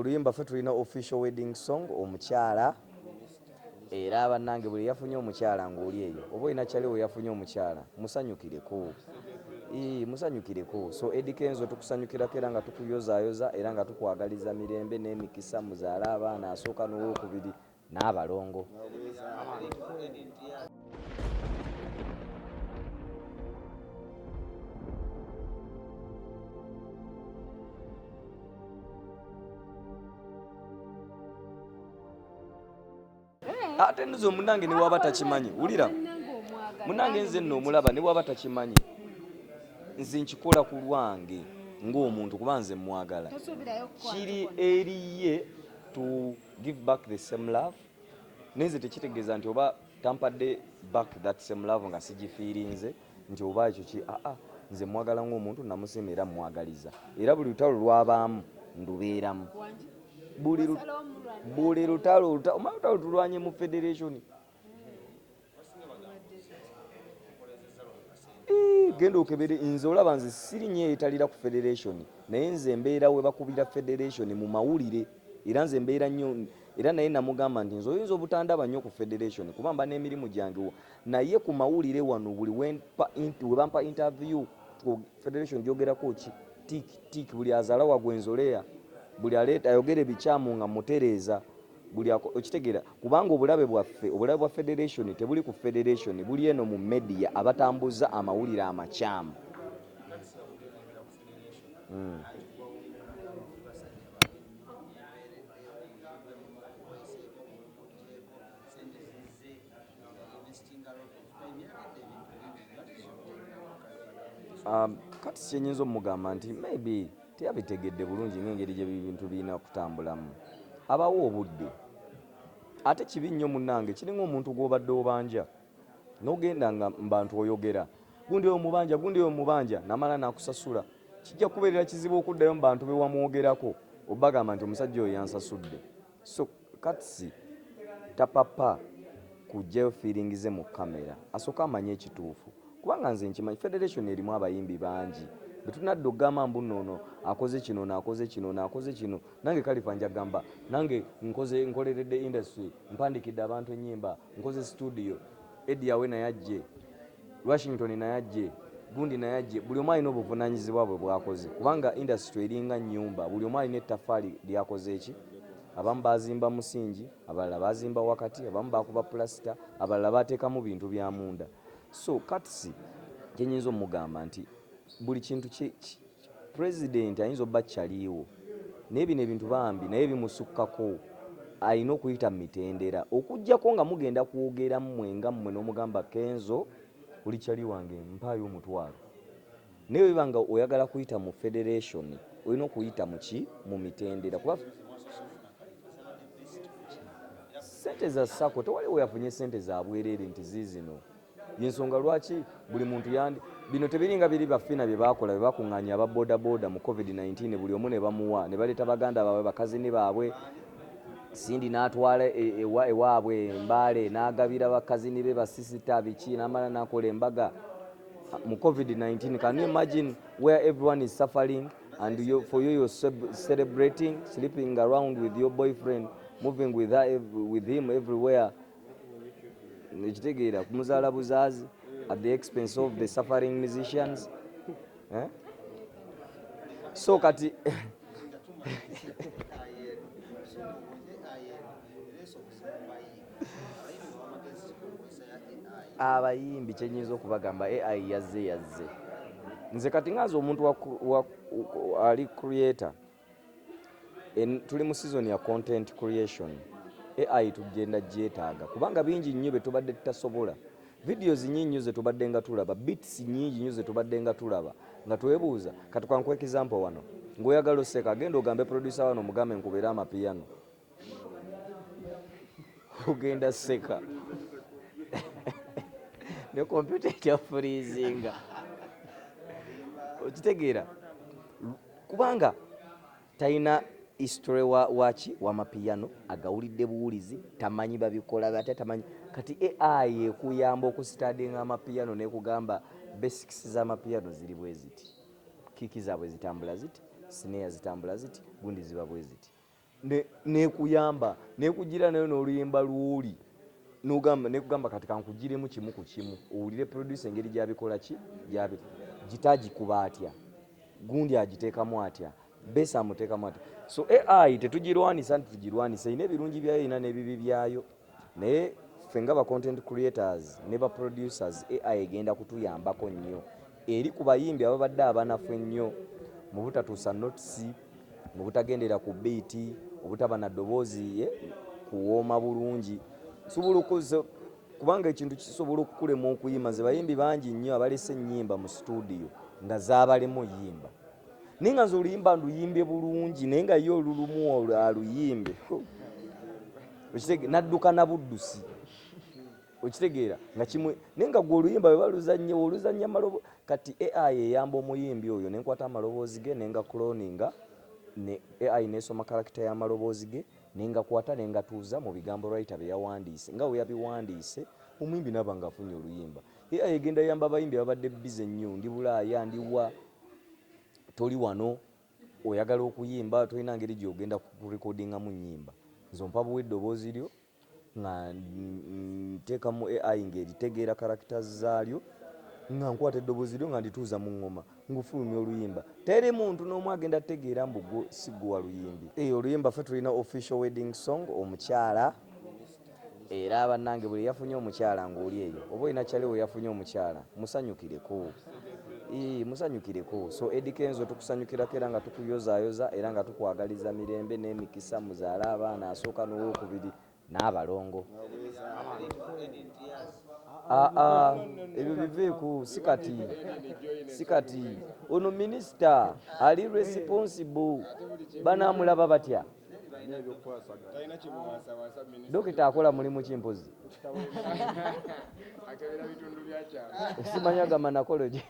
Oluyimba ffe tulina official wedding song omukyala, era bannange buli yafunye omukyala ng'oli eyo oba olina kyali we yafunye omukyala, musanyukireko. Ii, musanyukireko. So Eddy Kenzo, tukusanyukirako era nga tukuyozaayoza era nga tukwagaliza mirembe n'emikisa, muzaale abaana asooka n'owokubiri n'abalongo. Ate nze omunange newaba takimanyi, wulira munange, nze nno omulaba newaba takimanyi, nze nkikola ku lwange ng'omuntu kuba nze mwagala. Kiri eriye to give back the same love, naye nze tekitegeeza nti oba tampadde back that same love nga sigifiirinze nti oba ekyo ki. Aa, nze mwagala ng'omuntu, namusiima era mwagaliza, era buli lutalo lwabaamu ndubeeramu. Buli lutalo, omanyi lutalo tulwanye mu federation. Genda okebere. Nze olaba nze siri nnyo eyetalira ku federation, naye nze mbeera we bakubira federation mu mawulire, era nze mbeera nnyo. Era naye namugamba nti nze oyinza obutandaba nnyo ku federation kuba mba n'emirimu gyange, naye ku mawulire wano buli we bampa interview, federation gyogerako ki, tik tik, buli azaala wagwenzoleya, buli aleeta ayogera ebikyamu nga mutereeza, buli okitegeera, kubanga obulabe bwaffe, obulabe bwa federation tebuli ku federation, buli eno mu media abatambuza amawulire amakyamu. Kati kyenyinza omugamba nti maybe teyabitegedde bulungi ng'engeri gye bintu birina okutambulamu, abawo obudde. Ate kibi nnyo munnange, kiringa omuntu gw'obadde obanja n'ogenda nga mbantu oyogera gundi oyo mubanja, gundi oyo mubanja, namala nakusasula, kijja kubeerera kizibu okuddayo mu bantu be wamwogerako obagamba nti omusajja oyo yansasudde. So Katsi tapapa kujjayo feeling ze mu kamera, asooke amanye ekituufu, kubanga nze nkimanyi federation erimu abayimbi bangi betunadde okugamba mbu nno ono akoze kino, ono akoze kino, ono akoze kino. Nange Kalifa njagamba nange nkoze, nkoleredde industry, mpandikidde abantu ennyimba, nkoze studio. Eddie Yawe naye ajje, Washington naye ajje, gundi naye ajje, buli omu alina obuvunanyizibwa bwe bwakoze, kubanga industry eringa nnyumba, buli omu alina ettaffaali lyakoze eki. Abamu bazimba musingi, abalala bazimba wakati, abamu bakuba pulasita, abalala bateekamu bintu bya munda. So Katsi kyenyinza omugamba nti buli kintu president ayinza obba kyaliiwo, naye bino ebintu bambi naye bimusukkako, alina okuyita mu mitendera, okugjako nga mugenda kwogera mmwe nga mmwe n'omugamba, "Kenzo, oli kyali wange, mpaayo omutwalo." Naye biba nga oyagala kuyita mu federation, olina okuyita muki, mu mitendera, kuba sente za sako tewali weyafunye sente za bwereere nti ziizino. Yensonga lwaki buli muntu yandi bino tebiringa biri bafina bye bakola, bye bakuŋŋaanya aba bodaboda mu COVID-19, buli omu ne bamuwa, ne baleeta baganda baabwe, bakazini baabwe. Sindi n'atwala ewaabwe Embaale n'agabira bakazini be, basisita, biki, n'amala n'akola embaga mu COVID-19. Can you imagine, where everyone is suffering and you, for you, you're celebrating, sleeping around with your boyfriend, moving with her, with him everywhere, ekitegeera kumuzaala buzaazi at the expense of the suffering musicians, eh? So kati abayimbi kyenyinza okubagamba, AI yazze, yazze. Nze kati nganze omuntu ali creator, tuli mu season ya content creation. AI tugenda gyetaaga kubanga bingi nnyo bye tubadde tutasobola. Videos nyingi nnyo zetubadde nga tulaba, beats nyingi nnyo zetubadde nga tulaba nga twebuuza. Kati kankuwa example wano, ng'oyagala oseka, genda ogambe producer wano, omugambe nkubeere amapiyano, ogenda seka ne kompyuta etya freezinga. Okitegeera? Kubanga talina history waki wamapiyano, agawulidde buwulizi, tamanyi babikola batya, tamanyi. Kati AI ekuyamba okustudyinga amapiyano nekugamba basics z'amapiyano ziri bwe ziti, kick zaabwe zitambula ziti, snare zitambula ziti, gundi ziba bwe ziti. Nekuyamba nekugira nayo n'oluyimba lwoli nogamba nekugamba kati kankugiremu kimu ku kimu owulire producer engeri gyabikola ki gyabi gita agikuba atya, gundi agiteekamu atya, bass amuteekamu atya. So AI tetugirwanisa nti tugirwanisa, erina ebirungi byayo, erina n'ebibi byayo, naye ffe nga ba content creators ne ba producers, AI egenda kutuyambako nnyo eri ku bayimbi ababadde abanafu ennyo mu butatuusa notes, mu butagendera ku beat, obutaba na ddoboozi kuwooma bulungi. Sobola okukozesa kubanga ekintu kisobola okukulema okuyimba. Nze bayimbi bangi nnyo abalese ennyimba mu studio nga zaabalema oyimba, naye nga nze oluyimba nduyimbye bulungi, naye nga ye olulumu aluyimbe nadduka na buddusi, okitegeera, nga kimwe, naye nga gwe oluyimba bwe baluzannye oluzannya malobo. Kati AI eyamba omuyimbi oyo nenkwata amaloboozi ge nenga cloninga ne AI nesoma character y'amaloboozi ge, nengakwata nengatuuza mu bigambo writer bye yawandiise nga we yabiwandiise, omuyimbi naaba nga afunye oluyimba. AI egenda yamba abayimbi ababadde busy nnyo, ndi Bulaaya, ndiwa, toli wano, oyagala okuyimba, tolina ngeri gyogenda kurekodingamu nnyimba, nze ompa buwa eddoboozi lyo nga nteekamu AI ng'eritegeera characters zaalyo, nga nkwata eddoboozi lyo nga ndituuza mu ŋŋoma ngufulumya oluyimba. Teri muntu n'omu agenda tegeera mbu gwe si gwe waluyimbi. Oluyimba ffe tulina official wedding song omukyala, era bannange buli yafunye omukyala ng'oli eyo oba olina kyali we yafunye omukyala, musanyukireko, musanyukireko. So Eddy Kenzo, tukusanyukirako era nga tukuyozaayoza era nga tukwagaliza mirembe n'emikisa, muzaale abaana asooka n'owokubiri n'abalongo. Aa, ebyo biveeku, si kati, si kati. Ono minisita ali responsible, banaamulaba batya? Talina kimuwaasawasa minisita. Dokita akola mulimu ki mpozi? Akebera bitundu bya kyalo. Simanya gamba nakologi.